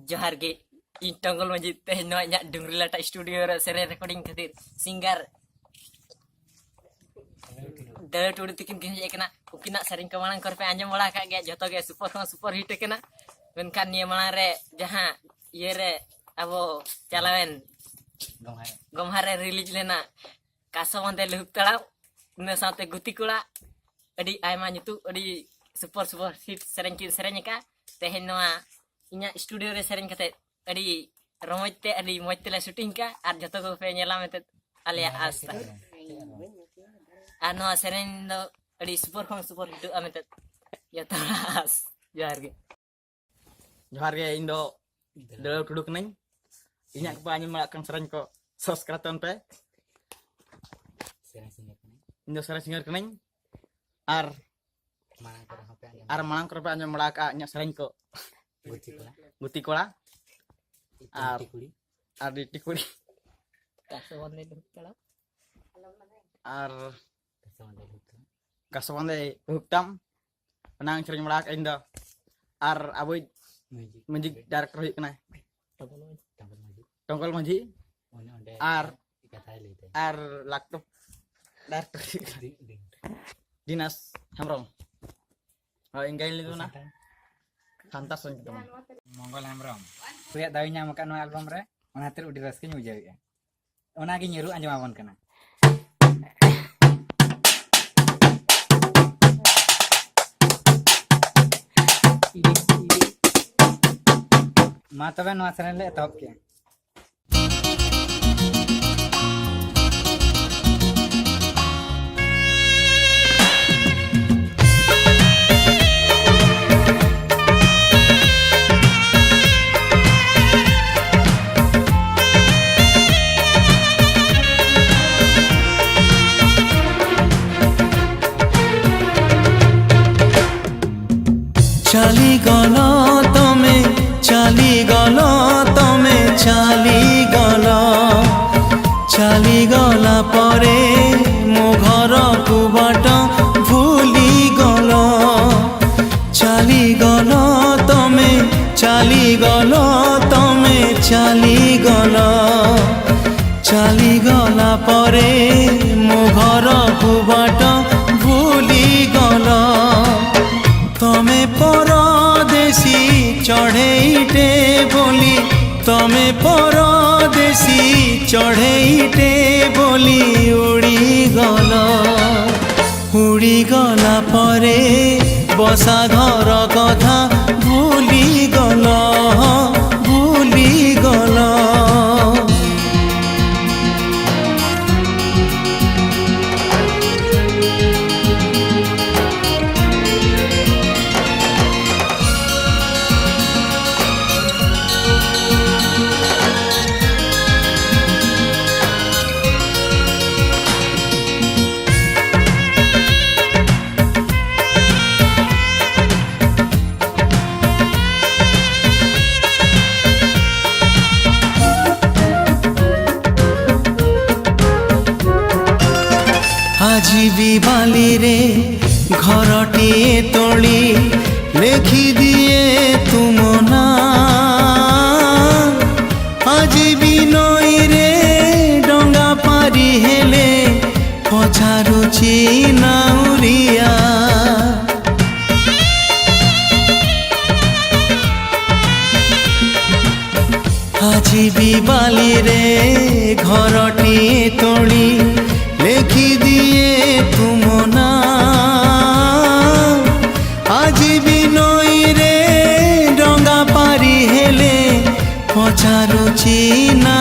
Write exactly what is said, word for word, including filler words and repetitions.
ᱡᱚᱦᱟᱨ ᱜᱮ, ᱤᱧ ᱴᱚᱝᱜᱚᱞ ᱢᱟᱹᱡᱷᱤ᱾ ᱛᱮᱦᱮᱧ ᱱᱚᱣᱟ ᱤᱧᱟᱹᱜ ᱰᱩᱝᱨᱤ ᱞᱟᱴᱟ ᱥᱴᱩᱰᱤᱭᱳ ᱨᱮ ᱥᱮᱨᱮᱧ ᱨᱮᱠᱚᱨᱰᱤᱝ ᱠᱷᱟᱹᱛᱤᱨ ᱥᱤᱝᱜᱟᱨ ᱫᱟᱹᱲ ᱴᱩᱰᱩ ᱛᱤᱠᱤᱱ ᱠᱤᱱ ᱦᱮᱡ ᱟᱠᱟᱱᱟ᱾ ᱩᱱᱠᱤᱱᱟᱜ ᱥᱮᱨᱮᱧ ᱠᱚ ᱢᱟᱲᱟᱝ ᱠᱚᱨᱮ ᱯᱮ ᱟᱸᱡᱚᱢ ᱵᱟᱲᱟ ᱟᱠᱟᱫ ᱜᱮᱭᱟ, ᱡᱷᱚᱛᱚ ᱜᱮ ᱥᱩᱯᱟᱨ ᱠᱷᱚᱱ ᱥᱩᱯᱟᱨ ᱦᱤᱴ ᱟᱠᱟᱱᱟ᱾ ᱢᱮᱱᱠᱷᱟᱱ ᱱᱤᱭᱟᱹ ᱢᱟᱲᱟᱝ ᱨᱮ ᱡᱟᱦᱟᱸ ᱤᱭᱟᱹ ᱨᱮ ᱟᱵᱚ ᱪᱟᱞᱟᱣᱮᱱ ᱜᱚᱢᱦᱟ ᱨᱮ ᱨᱤᱞᱤᱡᱽ ᱞᱮᱱᱟ ᱠᱟᱥᱚ ᱵᱟᱸᱫᱮ ᱞᱩᱦᱩᱠ ᱛᱟᱲᱟᱢ, ᱤᱱᱟᱹ ᱥᱟᱶᱛᱮ ᱜᱩᱛᱤ ᱠᱚᱲᱟ, ᱟᱹᱰᱤ ᱟᱭᱢᱟ ᱧᱩᱛᱩᱢ, ᱟᱹᱰᱤ ᱥᱩᱯᱟᱨ ᱥᱩᱯᱟᱨ ᱦᱤᱴ ᱥᱮᱨᱮᱧ ᱠᱤᱱ ᱥᱮᱨᱮᱧ ᱟᱠᱟᱫᱼᱟ᱾ ᱛᱮᱦᱮᱧ ᱱᱚᱣᱟ ᱤᱧᱟᱹᱜ ᱥᱴᱩᱰᱤᱭᱳ ᱨᱮ ᱥᱮᱨᱮᱧ ᱠᱟᱛᱮ ᱟᱹᱰᱤ ᱨᱚᱢᱚᱡᱽ ᱛᱮ, ᱟᱹᱰᱤ ᱢᱚᱡᱽ ᱛᱮᱞᱮ ᱥᱩᱴᱤᱝ ᱠᱟᱜᱼᱟ ᱟᱨ ᱡᱷᱚᱛᱚ ᱠᱚᱯᱮ ᱧᱮᱞᱟ ᱢᱮᱱᱛᱮ ᱟᱞᱮᱭᱟᱜ ᱟᱥ ᱛᱟᱦᱮᱸ᱾ ᱟᱨ ᱱᱚᱣᱟ ᱥᱮᱨᱮᱧ ᱫᱚ ᱟᱹᱰᱤ ᱥᱩᱯᱟᱨ ᱠᱷᱚᱱ ᱥᱩᱯᱟᱨ ᱦᱤᱴᱚᱜᱼᱟ ᱢᱮᱱᱛᱮ ᱡᱚᱛᱚ ᱦᱚᱲᱟᱜ ᱟᱥ᱾ ᱡᱚᱦᱟᱨ ᱜᱮ᱾ ᱡᱚᱦᱟᱨ ᱜᱮ, ᱤᱧ ᱫᱚ ᱫᱟᱹᱲᱟᱹᱣ ᱴᱩᱰᱩ ᱠᱟᱹᱱᱟᱹᱧ᱾ ᱤᱧᱟᱹᱜ ᱠᱚᱯᱮ ᱟᱸᱡᱚᱢ ᱵᱟᱲᱟᱜ ᱠᱟᱱ ᱥᱮᱨᱮᱧ ᱠᱚ ᱥᱟᱵᱥᱠᱨᱟᱭᱤᱵ ᱛᱟᱵᱚᱱ ᱯᱮ᱾ ᱥᱮᱨᱮᱧ ᱥᱤᱝᱜᱟᱨ ᱠᱟᱹᱱᱟᱹᱧ᱾ ᱤᱧ ᱫᱚ ᱥᱮᱨᱮᱧ ᱥᱤᱝᱜᱟᱨ ᱠᱟᱹᱱᱟᱹᱧ᱾ ᱟᱨ ᱢᱟᱲᱟᱝ ᱠᱚᱨᱮ ᱦᱚᱸᱯᱮ ᱟᱸᱡᱚᱢ ᱟᱨ ᱢᱟᱲᱟᱝ ᱠᱚᱨᱮ ᱯᱮ ᱟᱸᱡᱚᱢ ᱵᱟᱲᱟ ᱟᱠᱟᱫᱼᱟ ᱤᱧᱟᱹᱜ ᱥᱮᱨᱮᱧ ᱠᱚ᱾ ᱜᱩᱛᱤ ᱠᱚᱲᱟ᱾ ᱜᱩᱛᱤ ᱠᱚᱲᱟ᱾ ᱟᱨ ᱴᱤᱠᱩᱲᱤ᱾ ᱟᱨ ᱰᱤᱴᱤ ᱠᱩᱲᱤ᱾ ᱠᱟᱥᱚ ᱵᱟᱸᱫᱮ ᱞᱩᱦᱩᱠ ᱛᱟᱲᱟᱢ᱾ ᱟᱨ ᱠᱟᱥᱚ ᱵᱟᱸᱫᱮ ᱞᱩᱦᱩᱠ ᱛᱟᱲᱟᱢ᱾ ᱠᱟᱥᱚ ᱵᱟᱸᱫᱮ ᱞᱩᱦᱩᱠ ᱛᱟᱢ᱾ ᱚᱱᱟᱧ ᱥᱮᱨᱮᱧ ᱵᱟᱲᱟ ᱟᱠᱟᱫᱼᱟ ᱤᱧ ᱫᱚ᱾ ᱟᱨ ᱟᱵᱚᱭᱤᱡ ᱢᱤᱭᱩᱡᱤᱠ ᱢᱤᱭᱩᱡᱤᱠ ᱰᱟᱭᱨᱮᱠᱴᱚᱨ ᱦᱩᱭᱩᱜ ᱠᱟᱱᱟᱭ ᱴᱚᱝᱜᱚᱞ ᱢᱟᱹᱡᱷᱤ᱾ ᱴᱚᱝᱜᱚᱞ ᱢᱟᱹᱡᱷᱤ᱾ ᱩᱱᱤ ᱚᱸᱰᱮ ᱟᱨ ᱠᱟᱛᱷᱟᱭ ᱞᱟᱹᱭ ᱛᱟᱭᱟ᱾ ᱟᱨ ᱞᱟᱠᱴᱚᱯ ᱰᱟᱭᱨᱮᱠᱴᱚᱨ ᱦᱩᱭᱩᱜ ᱠᱟᱱᱟᱭ ᱫᱤ-, ᱫᱤ-, ᱫᱤᱱᱟᱥ ᱦᱮᱢᱵᱨᱚᱢ᱾ ᱦᱳᱭ, ᱤᱱᱠᱟᱹᱧ ᱞᱟᱹᱭ ᱛᱟᱵᱚᱱᱟ᱾ ᱥᱟᱱᱛᱟᱲ᱾ ᱥᱟᱱᱛᱟᱲ ᱥᱚᱝᱜᱤᱛ ᱛᱟᱵᱚᱱ᱾ ᱢᱚᱝᱜᱚᱞ ᱦᱮᱢᱵᱨᱚᱢ᱾ ᱩᱱᱤᱭᱟᱜ ᱫᱟᱣ ᱤᱧ ᱧᱟᱢ ᱟᱠᱟᱫ ᱱᱚᱣᱟ ᱮᱞᱵᱟᱢ ᱨᱮ, ᱚᱱᱟ ᱠᱷᱟᱹᱛᱤᱨ ᱟᱹᱰᱤ ᱨᱟᱹᱥᱠᱟᱹᱧ ᱵᱩᱡᱷᱟᱹᱣᱮᱫᱼᱟ᱾ ᱚᱱᱟᱜᱮᱧ ᱨᱩ ᱟᱸᱡᱚᱢ ᱟᱵᱚᱱ ᱠᱟᱱᱟ᱾ ᱢᱟ ᱛᱚᱵᱮ ᱱᱚᱣᱟ ᱥᱮᱨᱮᱧ ᱞᱮ ᱮᱛᱚᱦᱚᱵ ᱠᱮᱜᱼᱟ᱾ ଚାଲିଗଲ ତମେ, ଚାଲିଗଲ ତମେ, ଚାଲିଗଲ। ଚାଲିଗଲା ପରେ ମୋ ଘରକୁ ବାଟ ଭୁଲିଗଲ। ଚାଲିଗଲ ତମେ, ଚାଲିଗଲ, ତମେ ଚାଲିଗଲ। ଚାଲିଗଲା ପରେ ମୋ ଘରକୁ ବାଟ ଭୁଲିଗଲ। ତମେ ପରଦେଶୀ ଚଢ଼େଇଟେ ବୋଲି, ତମେ ପରଦେଶୀ ଚଢ଼େଇଟେ ବୋଲି ଉଡ଼ିଗଲ। ଉଡ଼ିଗଲା ପରେ ବସା ଘର କଥା ଭୁଲିଗଲ, ଭୁଲିଗଲ। ଆଜି ବି ବାଲିରେ ଘରଟିଏ ତୋଳି ଲେଖିଦିଏ ତୁମ ନାଁ। ଆଜି ବି ନଈରେ ଡଙ୍ଗା ପାରି ହେଲେ ପଚାରୁଛି ନାଉରିଆ। ଆଜି ବି ବାଲିରେ ଘରଟିଏ ତୋଳି ଲେଖିଦିଏ ତୁମ ନାଁ। ଆଜି ବି ନଈରେ ଡଙ୍ଗା ପାରି ହେଲେ ପଚାରୁଛି ନା